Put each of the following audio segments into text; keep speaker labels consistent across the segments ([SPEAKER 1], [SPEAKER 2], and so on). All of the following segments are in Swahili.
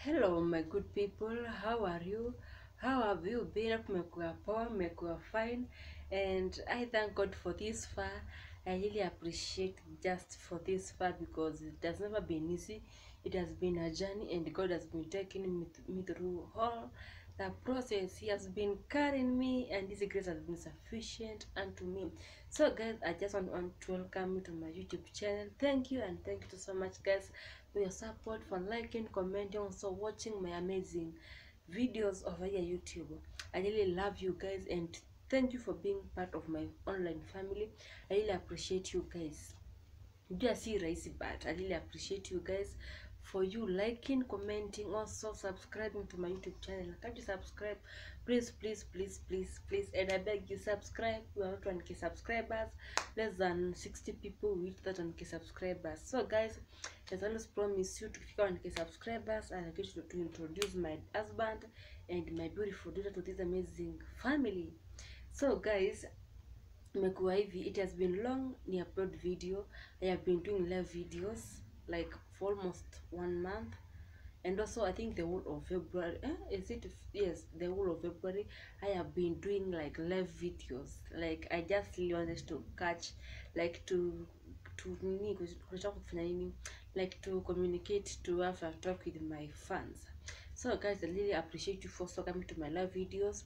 [SPEAKER 1] Hello my good people, how are you? How have you been? Mmekuwa poa, mmekuwa fine, and I thank God for this far. I really appreciate just for this far because it has never been easy. It has been a journey and God has been taking me through all the process. He has been carrying me and His grace has been sufficient unto me. So guys, I just want to welcome you to my YouTube channel. Thank you and thank you so much guys for your support, for liking, commenting, also watching my amazing videos over here YouTube. I really love you guys and thank you for being part of my online family. I really appreciate you guys. Just si rahisi, but I really appreciate you guys for you liking, commenting, also subscribing to my YouTube channel. Can't you subscribe? Please, please, please, please, please, and I beg you subscribe. We are not 1K subscribers, less than 60 people with that 1K subscribers. So guys, as I always promise you, to 1K subscribers, I get to introduce my husband and my beautiful daughter to this amazing family. So guys, imekuwa hivi, it has been long ni upload video. I have been doing live videos like for almost 1 month, and also I think the whole of February, is it? Yes, the whole of February I have been doing like live videos. Like I just really wanted to catch, like to like to communicate, to have a talk with my fans. So guys, I really appreciate you for so coming to my live videos.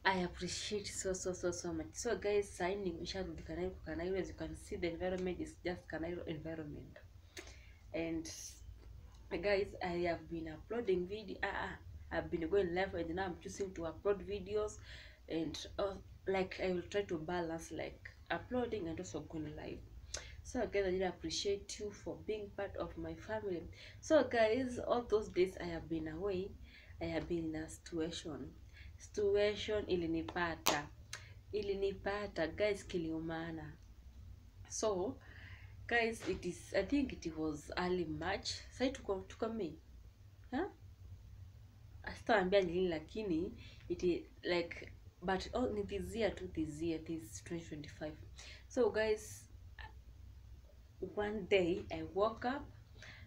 [SPEAKER 1] I appreciate so much. So guys, signing Kanairo, as you can see, the environment is just Kanairo environment. And guys, I have been uploading video. I've been going live, and now I'm choosing to upload videos, and like I will try to balance like uploading and also going live. So guys, I really appreciate you for being part of my family. So guys, all those days I have been away, I have been in a situation ilinipata guys, kiliumana. So guys, it is, I think it was early March. Sai tuko May, huh? Sitaambia nini, lakini it is like, but oh, ni this year to this year, this 2025. So guys, one day I woke up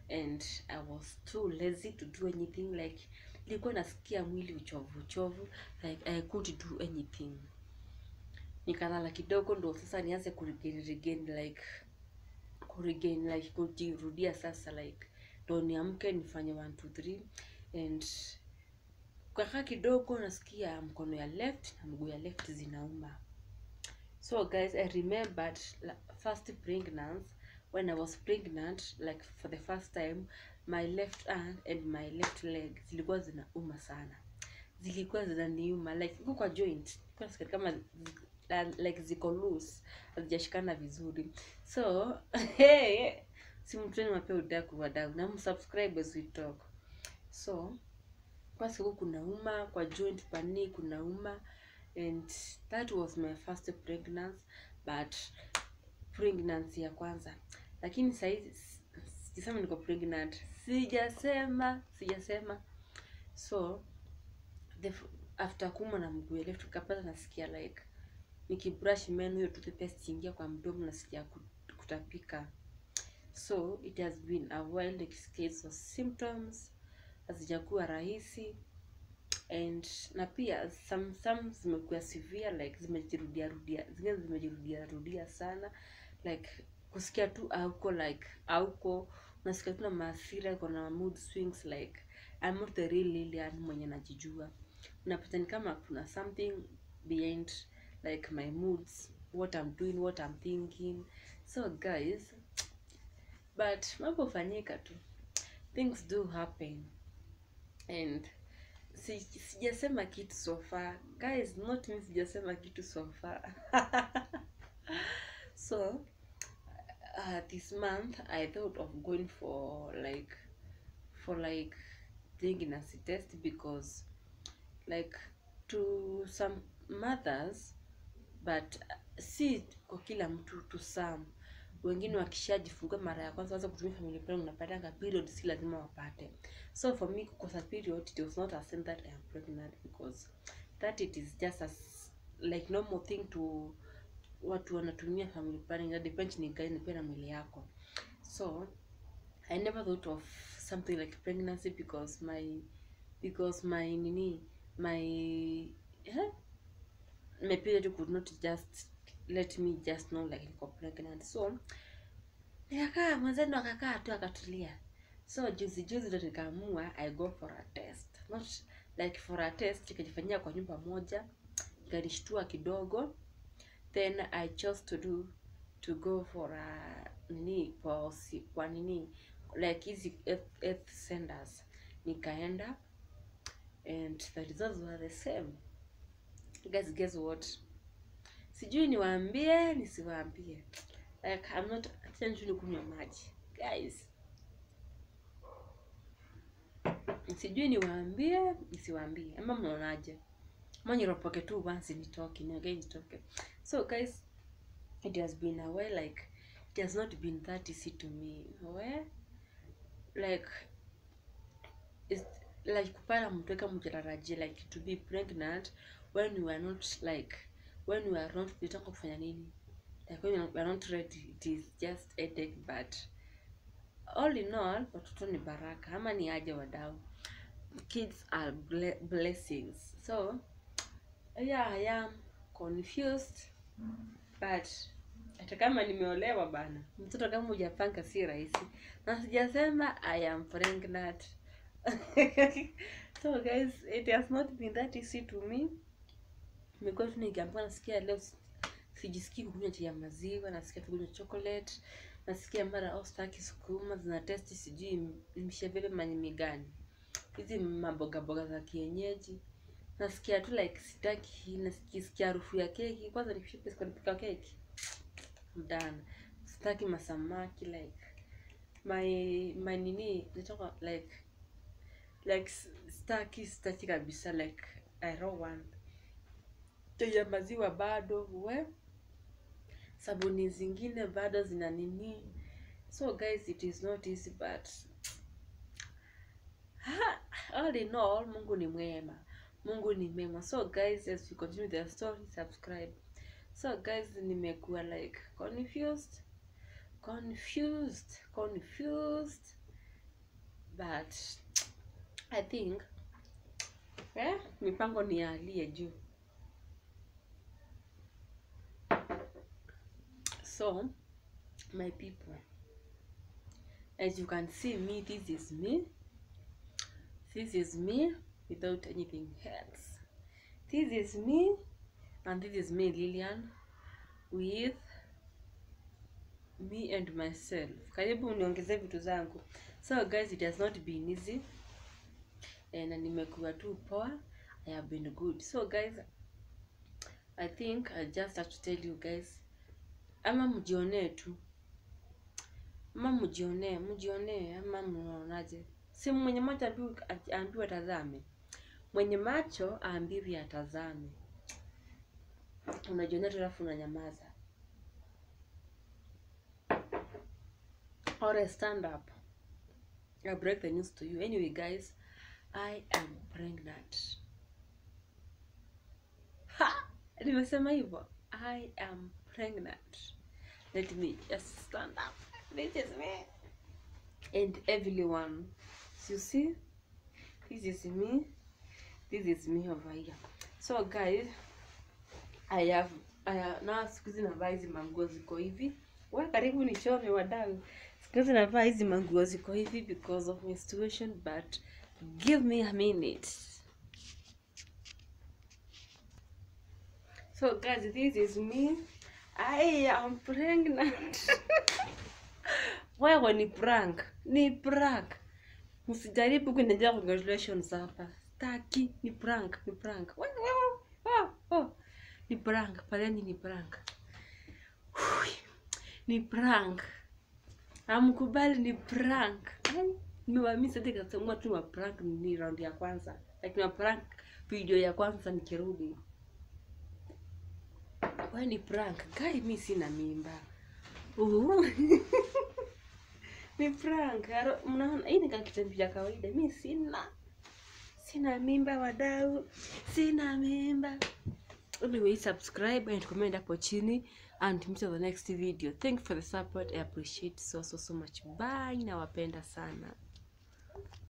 [SPEAKER 1] and I was too lazy to do anything. Like nilikuwa nasikia mwili uchovu, like I couldn't do anything. Nikalala kidogo ndo sasa nianze kuregain like kujirudia sasa, like ndo niamke nifanye 1 2 3. And kwa kidogo nasikia mkono ya left na mguu ya left zinauma. So guys, I remembered first pregnancy, when I was pregnant, like for the first time, my left hand and my left leg zilikuwa zinauma sana, zilikuwa zinaniuma like iko kwa joint, kwa kama like ziko loose, hazijashikana vizuri. So hey, si mtu ni mapea udaku wadau na msubscribe as we talk. So kwa siku kunauma kwa joint pani kunauma, and that was my first pregnancy, but pregnancy ya kwanza. Lakini saizi sijasema niko pregnant, sijasema. So the after kuuma na mguu left kapata nasikia like nikibrush meno hiyo toothpaste ingia kwa mdomo nasikia kutapika. So it has been a while nikisikia hizo symptoms hazijakuwa rahisi, and na pia some zimekuwa severe, like zimejirudia rudia, zingine zimejirudia rudia sana, like kusikia tu auko, like auko unasikia tu na maasira, kuna mood swings, like I'm not the real Lilian mwenye najijua. Unapata ni kama kuna something behind like my moods, what I'm doing, what I'm thinking. So guys, but mambo fanyika tu, things do happen, and sijasema kitu so far guys, not me, sijasema kitu so far. So this month I thought of going for like pregnancy test, because like to some mothers, but si kwa kila mtu, to some wengine wakishajifungua mara ya kwanza waanza kutumia family planning, unapata period si lazima wapate. So for me kukosa period, it was not a sign that I am pregnant, because that it is just as like normal thing to watu wanatumia family planning, that depends ni gani pia na mwili yako. So I never thought of something like pregnancy because my nini, my my period could not just let me just know like niko pregnant. So nikakaa, mwenzenu akakaa tu akatulia. So juzi juzi ndo nikaamua I go for a test. Not like for a test, nikajifanyia kwa nyumba moja, nikalishtua kidogo. Then I chose to go for a nini, kwa nini, like hizi health centers. Nikaenda and the results were the same. Guys, guess what? Sijui niwaambie nisiwaambie. Like I'm not tena kunywa maji. Guys, sijui niwaambie nisiwaambie. Ama mnaonaje? Ama niropoke tu once nitoke, niongee nitoke. So guys, it has been a while, like it has not been that easy to me. Where like it's like kupata mtu kama mtarajia like to be pregnant when you are not like when you are not unataka kufanya nini, like when you are not ready, it is just a headache. But all in all, watoto ni baraka, ama ni aje wadau? Kids are blessings. So yeah, I am confused, but hata kama nimeolewa bana, mtoto kama hujapanga si rahisi. Na sijasema I am pregnant. So guys, it has not been that easy to me. Nimekuwa tu nikiamka nasikia leo sijisikii kunywa chai ya maziwa, nasikia kunywa chocolate, nasikia mara oh sitaki sukuma zina test, sijui mshevele manyimi gani, hizi mamboga boga za kienyeji. Nasikia tu like sitaki, nasikia harufu ya keki. Kwanza nikishapika nipika keki mdana, sitaki masamaki like my nini nitoka like sitaki kabisa, like I don't want chai ya maziwa bado, we sabuni zingine bado zina nini. So guys, it is not easy, but all in all, Mungu ni mwema, Mungu ni mwema. So guys, as we continue the story, subscribe. So guys, nimekuwa like confused, but I think mipango ni aliye juu. So my people, as you can see me, this is me. This is me without anything else. This is me, and this is me, Lilian, with me and myself. Karibu niongeze vitu zangu. So guys, it has not been easy, and nimekuwa tu poa. I have been good. So guys, I think I just have to tell you guys, ama mjionee tu, ama mjionee, ama mnaonaje? Si mwenye macho aambiwe atazame, mwenye macho aambiwe atazame. Unajionea tu alafu unanyamaza. Or I stand up, I break the news to you. Anyway guys, I am pregnant. Ha! Nimesema hivyo, I am pregnant. Let me just stand up. This is me and everyone. So you see, this is me. This is me over here. So guys, I have na siku hizi navaa hizi manguo ziko hivi. Wa karibu nichome wadau. Siku hizi navaa hizi manguo ziko hivi because of my situation, but give me a minute. So guys, this is me. I am pregnant. Wewe ni prank, ni prank. Msijaribu kuniambia congratulations hapa. Sitaki, ni prank, ni prank. Oh. Ni prank, paleni ni prank. Ni prank. Amkubali ni prank. Nimewamisa hadi kasema tu wa prank ni round ya kwanza. Like ni prank video ya kwanza nikirudi. Wewe ni prank. Guy, mimi sina mimba. Ni prank. Mnaona hii ni kitu cha kawaida. Mimi sina mimba wadau. Sina mimba. Anyway, subscribe and comment hapo chini and meet you the next video. Thank you for the support. I appreciate so much. Bye. Nawapenda sana.